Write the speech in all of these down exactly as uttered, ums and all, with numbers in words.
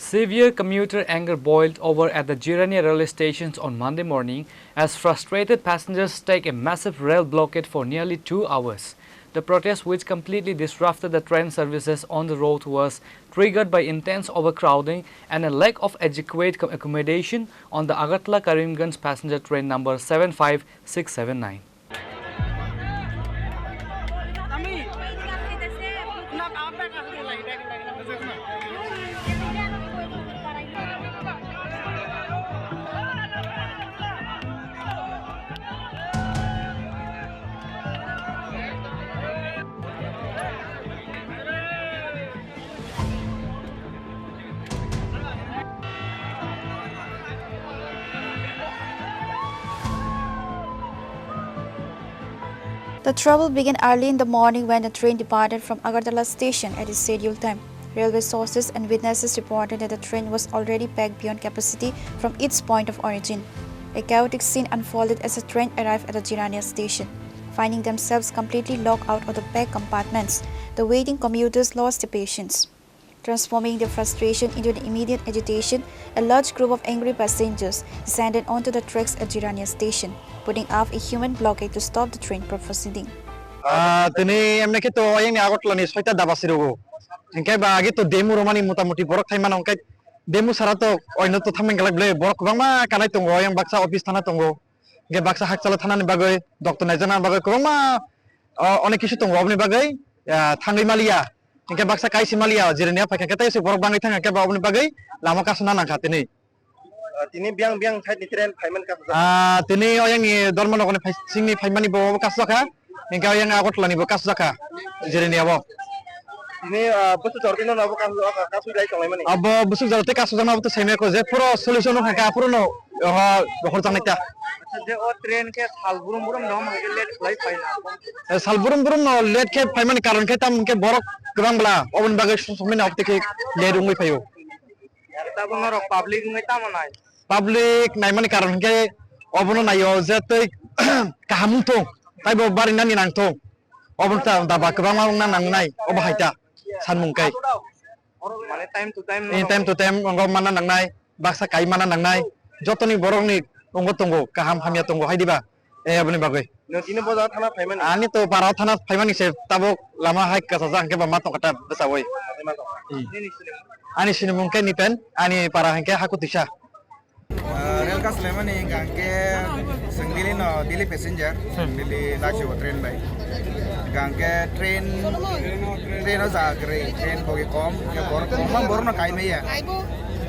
Severe commuter anger boiled over at the Jirania railway stations on Monday morning as frustrated passengers staged a massive rail blockade for nearly two hours. The protest, which completely disrupted the train services on the road, was triggered by intense overcrowding and a lack of adequate co- accommodation on the Agartala Karimganj passenger train number seven five six seven nine. The trouble began early in the morning when the train departed from Agartala station at its scheduled time. Railway sources and witnesses reported that the train was already packed beyond capacity from its point of origin. A chaotic scene unfolded as the train arrived at the Jirania station, finding themselves completely locked out of the back compartments. The waiting commuters lost their patience. Transforming their frustration into an immediate agitation, a large group of angry passengers descended onto the tracks at Jirania station, putting up a human blockade to stop the train from proceeding. Ah, tini emne khe to oyang ni Agartala ni soita daba sirugo. Hingke ba agi to demo romani mota moti borok thai mano hingke demo sara to oino to thameng galak ble borok kwbangma kanai tongo, oyang baksa office thana tongo. Hingke baksa hakchalo thana ni bagwi, doctor naijakna bagwi kwbangma, o, onek kisu tongo oboni bagwi, ah, thangwi maliya. Hingke baksa kaisi maliya, Jirania phaikha khe tei se borok bangwi thangkha khe ba oboni bagwi lama kasuna nangkha tini. Ah, tini biyang biyang side ni train phaimani kasujak. Ah, tini oyang ni Dharmanagar ni phai-, sing ni phaimani bo kasujak kha. Hingke oyang Agartala ni bo kasujak kha, Jirania bo. Tini, ah, bwswk jora tini no bo kasujak kha, kasui lai tonglaimani. Abo bwswk jora tei kasujak ma bo to saimaya ko je puro solution no kha, puro no, oho, bokhor janai ta. Acha, je o train khe sal brum brum no ma khe late khlai phaina. Eh, sal brum brum no late khe phaimani karon khe tam hingke borok kwbang bla, oboni bagwi sumsokmani obotwi khe late wngwi phaio. Tabuk norok public wngwi tamo nai? Public naimani karon hingke obono naio je tei kaham wngthung, taibo barinani nangthung. Obono ta daba kwbangma wngna nangnai, obo hai ta sanmung kai. Mane time to time. Eh, time to time wngkha manna nangnai, baksa kai manna nangnai. Jotoni borokni wngkha tongo, kaham hamya tongo, hai diba? Eh, aboni bagwi. Nwng tini bo jaga thana phaimani? Ani to para thana phaimani se tabuk lama hai kasajak hingke ba ma tongkha ta bwsawoi. Ani sinimung khe Nipen, ani para hingke Hakutisa. Ah, rel kasulaimani hingka hingke chwng Delhi no, Delhi passenger, chwng Delhi lachibo train bai. Hingka hingke train, train o jaga kwrwi, train bogi kom, hingke borok kwbangma borok no kai maya.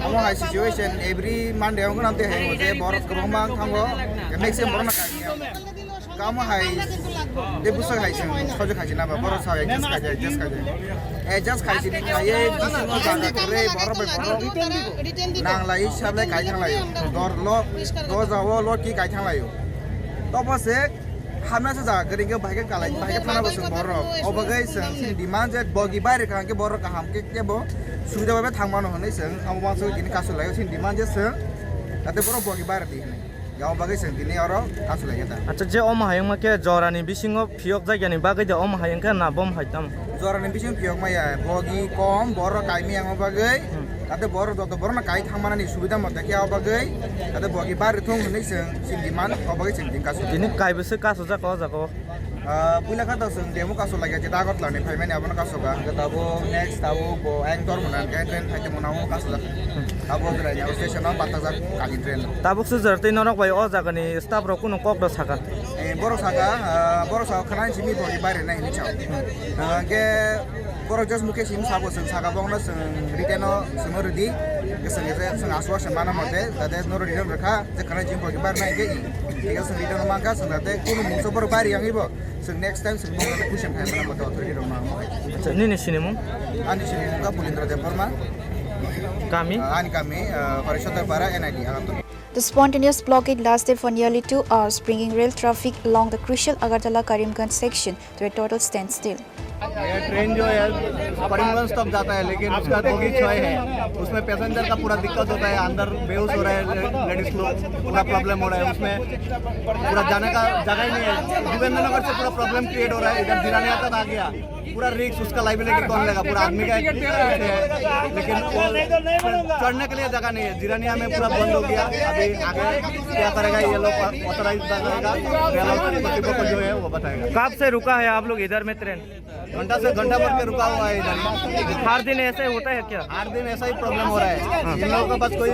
Omo hai situation every Monday wngkha nang tei hai je borok kwbangma wng thango, maximum borok no kai maya. Kamo hai, de bwswk hai chwng sojak hai chwng naba, borok sao adjust khai, adjust khai. Adjust khai chini khai, bisingo jaga kwrwi, borok bai borok. Nang lai, sab lai kai thang lai. Dor lo, doja o lo ki kai thang lai. Tobo se, hamya se jaga kwrwi khe bahai khe kalai, bahai khe thana bo chwng borok. Obo gai chwng chini demand je bogi bai rwkha hwnkhe borok kaham khe kebo subida bai thang mano hwnwi chwng abo uansuk tini kasu lai chini demand je chwng, jate borok bogi bai rwdi hwnwi. Yang bagwi chwng tini oro kasu lai khe ta. Acha, je omo hai wngma khe jorani bisingo phiyok jaigani bagwi de omo hai wngkha na bom hai tamo? Jorani bisingo phiyok maya, bogi kom, borok kaimi yang bagwi. Hmm. Tate borok joto borok no kai thang manani subida mote khe o bagwi. Tate bogi bar thung hwnwi chwng chini demand o bagwi chwng tini kasu. Tini kaibo se kasu jak o jaga o. Ah, puila kha to chwng demo kasu lai khe Agartala ni phaimani abono kasu kha. Hwnkhe tabuk next tabuk bo ayang tor mwnang khe train phai tongmani abo kasu jak. Abo Jirania station o pathakjak kali train. Tabuk se jora tei norok bai o jagani staff rok kunu kok da saka? Eh, borok saka, ah, borok saka khana simi bogi bai rwnai hinwi sao. Ah, hwnkhe borok just mukhe simi sabo chwng saka bokno chwng written o chwngno rwdi. Chwng, chwng, chwng aswk se mana mote, jate noro written rwkha, je khana simi bogi bai rwnai hwnkhe i. Hwnkhe chwng written o mankha, chwng jate kunu mungsa borok bai riyangwi bo. Chwng next time chwng bokno question khai mano mote authority rok no. Acha, nini sinimung? Ani sinimung wngkha Bulendra Debbarma. Kami? Ah, ani kami, ah, Horishankar Para, N I D, Agartala. The spontaneous blockade lasted for nearly two hours, bringing rail traffic along the crucial Agartala Karimganj section to a total standstill. ये ट्रेन जो है करीमगंज तक जाता है, लेकिन उसका बोगी छः है, उसमें पैसेंजर का पूरा दिक्कत होता है, अंदर बेहोश हो रहा है लेडीज लोग, पूरा प्रॉब्लम हो रहा है उसमें, पूरा जाने का जगह ही नहीं है। जोगेंद्र नगर से पूरा प्रॉब्लम क्रिएट हो रहा है, इधर जिरानिया तक आ गया, पूरा रिस्क, उसका लाइबिलिटी कौन लेगा? पूरा आदमी का एक रिस्क है, लेकिन वो चढ़ने के लिए जगह नहीं है। जिरानिया में पूरा बंद हो गया, अभी आगे क्या करेगा ये लोग, ऑथराइज करेगा, रेल कर्तृपक्ष जो है वो बताएगा। कब से रुका है आप लोग इधर में ट्रेन? घंटा से घंटा भर के रुका हुआ है इधर। हर दिन ऐसे होता है क्या? हर दिन ऐसा ही प्रॉब्लम हो रहा है। इन लोगों के पास कोई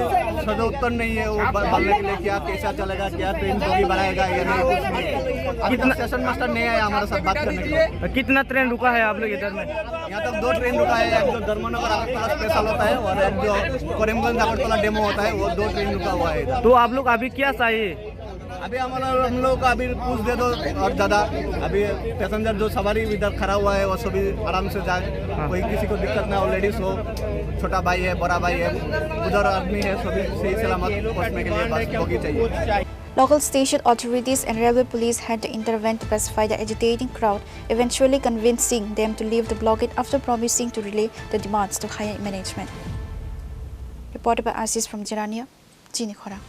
सदुत्तर नहीं है, वो ब-, बोलने के लिए क्या, कैसा चलेगा, क्या ट्रेन बोगी बढ़ाएगा, ये नहीं, कुछ नहीं। अभी तक कितना स्टेशन मास्टर नहीं आया हमारे साथ बात करने के लिए। कितना ट्रेन रुका है आप लोग इधर में? यहाँ तक दो ट्रेन रुका है, एक जो धर्मनगर अगरतला स्पेशल होता है और एक जो करीमगंज अगरतला डेमो होता है, वो दो ट्रेन रुका हुआ है इधर। तो आप लोग अभी क्या चाहिए? अभी हमारा, हम लोग का अभी पूछ दे दो और ज़्यादा। अभी पैसेंजर जो सवारी इधर खड़ा हुआ है, वो सभी आराम से जाए, हाँ। कोई किसी को दिक्कत ना हो, लेडीज हो, छोटा भाई है, बड़ा भाई है, उधर आदमी है, सभी सही सलामत पहुँचने के लिए बस बोगी चाहिए। Local station authorities and railway police had to intervene to pacify the agitating crowd, eventually convincing them to leave the blockade after promising to relay the demands to higher management. Reported by Ashish from Jirania, Chini Khorang.